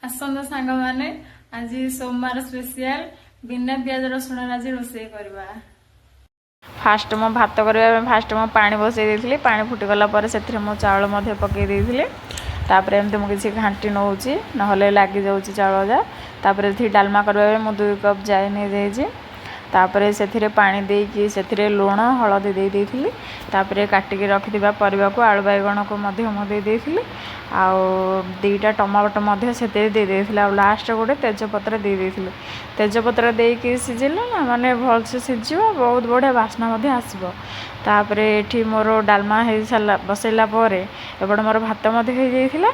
ଆସନ୍ତୁ ସାଙ୍ଗମାନେ, ଆଜି ସୋମବାର ସ୍ପେସିଆଲ ବିନା ପିଆଜ ରସୁଣରେ ଆଜି ରୋଷେଇ କରିବା। ଫାଷ୍ଟ ମୁଁ ଭାତ କରିବା ପାଇଁ ଫାଷ୍ଟ ମୁଁ ପାଣି ବସାଇ ଦେଇଥିଲି। ପାଣି ଫୁଟିଗଲା ପରେ ସେଥିରେ ମୁଁ ଚାଉଳ ମଧ୍ୟ ପକାଇ ଦେଇଥିଲି। ତାପରେ ଏମିତି ମୁଁ କିଛି ଘାଣ୍ଟି ନେଉଛି, ନହେଲେ ଲାଗିଯାଉଛି ଚାଉଳ ଯା। ତାପରେ ଏଠି ଡାଲମା କରିବା ପାଇଁ ମୁଁ 2 କପ୍ ଜାଇ ନେଇଯାଇଛି। ତାପରେ ସେଥିରେ ପାଣି ଦେଇକି ସେଥିରେ ଲୁଣ, ହଳଦୀ ଦେଇ ଦେଇଥିଲି। ତାପରେ କାଟିକି ରଖିଥିବା ପରିବାକୁ, ଆଳୁ, ବାଇଗଣକୁ ମଧ୍ୟ ମୁଁ ଦେଇ ଦେଇଥିଲି। ଆଉ 2ଟା ଟମାଟୋ ମଧ୍ୟ ସେଥିରେ ଦେଇ ଦେଇଥିଲି। ଆଉ ଲାଷ୍ଟ ଗୋଟେ ତେଜପତ୍ର ଦେଇ ଦେଇଥିଲି। ତେଜପତ୍ର ଦେଇକି ସିଝିଲେ ନା ମାନେ ଭଲସେ ସିଝିବ, ବହୁତ ବଢ଼ିଆ ବାସ୍ନା ମଧ୍ୟ ଆସିବ। ତାପରେ ଏଠି ମୋର ଡାଲମା ହେଇସାରିଲା, ବସେଇଲା ପରେ ଏପଟେ ମୋର ଭାତ ମଧ୍ୟ ହେଇଯାଇଥିଲା।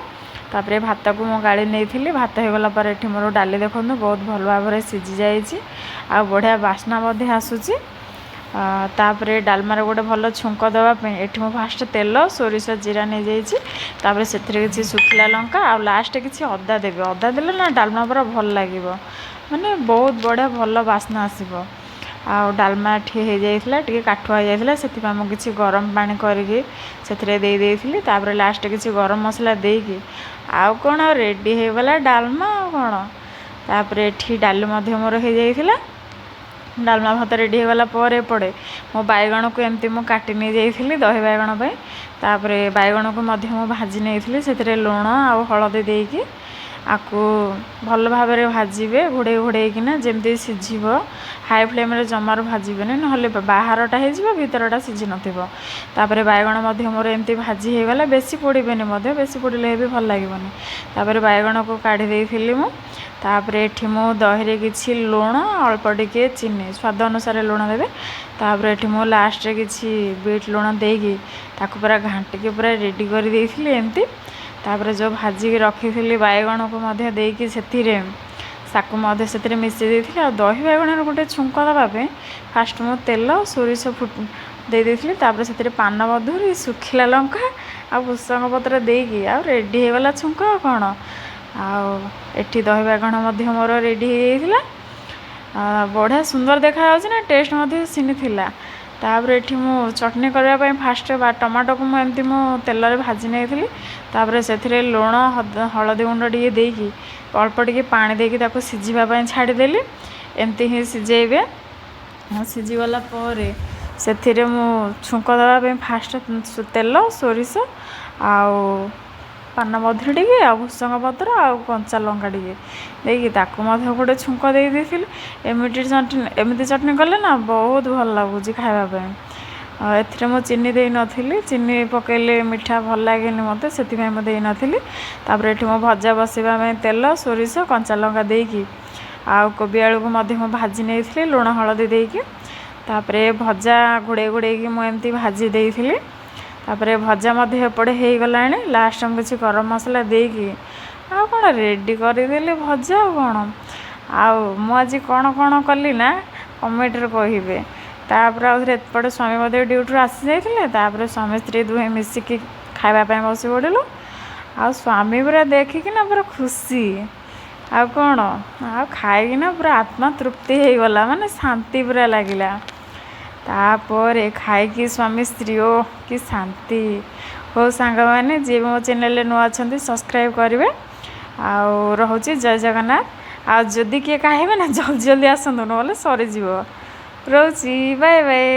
ତାପରେ ଭାତକୁ ମୁଁ ଗାଳି ନେଇଥିଲି। ଭାତ ହେଇଗଲା ପରେ ଏଠି ମୋର ଡାଲି ଦେଖନ୍ତୁ, ବହୁତ ଭଲ ଭାବରେ ସିଝି ଯାଇଛି ଆଉ ବଢ଼ିଆ ବାସ୍ନା ମଧ୍ୟ ଆସୁଛି। ତାପରେ ଡାଲମାରେ ଗୋଟେ ଭଲ ଛୁଙ୍କ ଦେବା ପାଇଁ ଏଠି ମୁଁ ଫାଷ୍ଟ ତେଲ, ସୋରିଷ, ଜିରା ନେଇଯାଇଛି। ତାପରେ ସେଥିରେ କିଛି ଶୁଖିଲା ଲଙ୍କା ଆଉ ଲାଷ୍ଟ କିଛି ଅଦା ଦେବି। ଅଦା ଦେଲେ ନା ଡାଲମା ପୁରା ଭଲ ଲାଗିବ, ମାନେ ବହୁତ ବଢ଼ିଆ ଭଲ ବାସ୍ନା ଆସିବ। ଆଉ ଡାଲମା ଏଠି ହେଇଯାଇଥିଲା, ଟିକେ କାଠୁଆ ହେଇଯାଇଥିଲା, ସେଥିପାଇଁ ମୁଁ କିଛି ଗରମ ପାଣି କରିକି ସେଥିରେ ଦେଇ ଦେଇଥିଲି। ତାପରେ ଲାଷ୍ଟ କିଛି ଗରମ ମସଲା ଦେଇକି ଆଉ କ'ଣ, ରେଡ଼ି ହେଇଗଲା ଡାଲମା ଆଉ କ'ଣ। ତାପରେ ଏଠି ଡାଲି ମଧ୍ୟ ମୋର ହେଇଯାଇଥିଲା। ଡାଲମା ଭାତ ରେଡ଼ି ହେଇଗଲା ପରେ ଏପଟେ ମୋ ବାଇଗଣକୁ ଏମିତି ମୁଁ କାଟି ନେଇଯାଇଥିଲି ଦହି ବାଇଗଣ ପାଇଁ। ତାପରେ ବାଇଗଣକୁ ମଧ୍ୟ ମୁଁ ଭାଜି ନେଇଥିଲି। ସେଥିରେ ଲୁଣ ଆଉ ହଳଦୀ ଦେଇକି ଆକୁ ଭଲ ଭାବରେ ଭାଜିବେ ଘୋଡ଼େଇ ଘୋଡ଼େଇକିନା, ଯେମିତି ସିଝିବ। ହାଇ ଫ୍ଲେମ୍ରେ ଜମାରୁ ଭାଜିବେନି, ନହେଲେ ବାହାରଟା ହେଇଯିବ, ଭିତରଟା ସିଝି ନଥିବ। ତାପରେ ବାଇଗଣ ମଧ୍ୟ ମୋର ଏମିତି ଭାଜି ହେଇଗଲା। ବେଶୀ ପୋଡ଼ିବେନି ମଧ୍ୟ, ବେଶୀ ପୋଡ଼ିଲେ ବି ଭଲ ଲାଗିବନି। ତାପରେ ବାଇଗଣକୁ କାଢ଼ି ଦେଇଥିଲି ମୁଁ। ତାପରେ ଏଠି ମୁଁ ଦହିରେ କିଛି ଲୁଣ, ଅଳ୍ପ ଟିକେ ଚିନି, ସ୍ୱାଦ ଅନୁସାରେ ଲୁଣ ଦେବେ। ତାପରେ ଏଠି ମୁଁ ଲାଷ୍ଟରେ କିଛି ବିଟ୍ ଲୁଣ ଦେଇକି ତାକୁ ପୁରା ଘାଣ୍ଟିକି ପୁରା ରେଡ଼ି କରିଦେଇଥିଲି ଏମିତି। ତାପରେ ଯେଉଁ ଭାଜିକି ରଖିଥିଲି ବାଇଗଣକୁ ମଧ୍ୟ ଦେଇକି ସେଥିରେ ତାକୁ ମଧ୍ୟ ସେଥିରେ ମିଶାଇ ଦେଇଥିଲି। ଆଉ ଦହି ବାଇଗଣର ଗୋଟେ ଛୁଙ୍କ ଦେବା ପାଇଁ ଫାଷ୍ଟ ମୁଁ ତେଲ, ସୋରିଷ ଦେଇ ଦେଇଥିଲି। ତାପରେ ସେଥିରେ ପାନ ମଧୁରୀ, ଶୁଖିଲା ଲଙ୍କା ଆଉ ଭୃସଙ୍ଗ ପତ୍ର ଦେଇକି ଆଉ ରେଡ଼ି ହେଇଗଲା ଛୁଙ୍କ ଆଉ କ'ଣ। ଆଉ ଏଠି ଦହି ବାଇଗଣ ମଧ୍ୟ ମୋର ରେଡ଼ି ହେଇଯାଇଥିଲା। ବଢ଼ିଆ ସୁନ୍ଦର ଦେଖାଯାଉଛି ନା, ଟେଷ୍ଟ ମଧ୍ୟ ସେମିତି ଥିଲା। ତାପରେ ଏଠି ମୁଁ ଚଟଣି କରିବା ପାଇଁ ଫାଷ୍ଟ ଟମାଟୋକୁ ମୁଁ ଏମିତି ମୁଁ ତେଲରେ ଭାଜି ନେଇଥିଲି। ତାପରେ ସେଥିରେ ଲୁଣ, ହଳଦୀ ଗୁଣ୍ଡ ଟିକେ ଦେଇକି, ଅଳ୍ପ ଟିକେ ପାଣି ଦେଇକି ତାକୁ ସିଝିବା ପାଇଁ ଛାଡ଼ିଦେଲି। ଏମିତି ହିଁ ସିଝେଇବେ। ସିଝିଗଲା ପରେ ସେଥିରେ ମୁଁ ଛୁଙ୍କ ଦେବା ପାଇଁ ଫାଷ୍ଟ ତେଲ, ସୋରିଷ ଆଉ ପାନ ମଧୁରୀ ଟିକେ ଆଉ ଭୃସଙ୍ଗ ପତ୍ର ଆଉ କଞ୍ଚା ଲଙ୍କା ଟିକେ ଦେଇକି ତାକୁ ମଧ୍ୟ ଗୋଟେ ଛୁଙ୍କ ଦେଇ ଦେଇଥିଲି। ଏମିତି ଚଟଣି କଲେ ନା ବହୁତ ଭଲ ଲାଗୁଛି ଖାଇବା ପାଇଁ। ଆଉ ଏଥିରେ ମୁଁ ଚିନି ଦେଇନଥିଲି। ଚିନି ପକାଇଲେ ମିଠା ଭଲ ଲାଗେନି ମୋତେ, ସେଥିପାଇଁ ମୁଁ ଦେଇନଥିଲି। ତାପରେ ଏଠି ମୁଁ ଭଜା ବସାଇବା ପାଇଁ ତେଲ, ସୋରିଷ, କଞ୍ଚା ଲଙ୍କା ଦେଇକି ଆଉ କୋବି ଆଳୁକୁ ମଧ୍ୟ ମୁଁ ଭାଜି ନେଇଥିଲି ଲୁଣ ହଳଦୀ ଦେଇକି। ତାପରେ ଭଜା ଘୋଡ଼େଇ ଘୋଡ଼େଇକି ମୁଁ ଏମିତି ଭାଜି ଦେଇଥିଲି। ତାପରେ ଭଜା ମଧ୍ୟ ଏପଟେ ହେଇଗଲାଣି। ଲାଷ୍ଟ ମୁଁ କିଛି ଗରମ ମସଲା ଦେଇକି ଆଉ କ'ଣ, ରେଡ଼ି କରିଦେଲି ଭଜା ଆଉ କ'ଣ। ଆଉ ମୁଁ ଆଜି କ'ଣ କ'ଣ କଲି ନା କମେଣ୍ଟରେ କହିବେ। ତାପରେ ଆଉ ଥରେ ଏପଟେ ସ୍ୱାମୀ ମଧ୍ୟ ଡ୍ୟୁଟିରୁ ଆସିଯାଇଥିଲେ। ତାପରେ ସ୍ୱାମୀ ସ୍ତ୍ରୀ ଦୁହେଁ ମିଶିକି ଖାଇବା ପାଇଁ ବସି ପଡ଼ିଲୁ। ଆଉ ସ୍ୱାମୀ ପୁରା ଦେଖିକିନା ପୁରା ଖୁସି ଆଉ କ'ଣ। ଆଉ ଖାଇକିନା ପୁରା ଆତ୍ମା ତୃପ୍ତି ହେଇଗଲା, ମାନେ ଶାନ୍ତି ପୁରା ଲାଗିଲା। ତାପରେ ଖାଇକି ସ୍ୱାମୀ ସ୍ତ୍ରୀ, ଓ କି ଶାନ୍ତି! ହଉ ସାଙ୍ଗମାନେ, ଯିଏ ବି ମୋ ଚ୍ୟାନେଲରେ ନୂଆ ଅଛନ୍ତି, ସବସ୍କ୍ରାଇବ୍ କରିବେ। ଆଉ ରହୁଛି, ଜୟ ଜଗନ୍ନାଥ। ଆଉ ଯଦି କିଏ ଖାଇବେ ନା, ଜଲ୍ଦି ଜଲ୍ଦି ଆସନ୍ତୁ, ନହେଲେ ସରିଯିବ। ରହୁଛି, ବାଏ ବାଏ।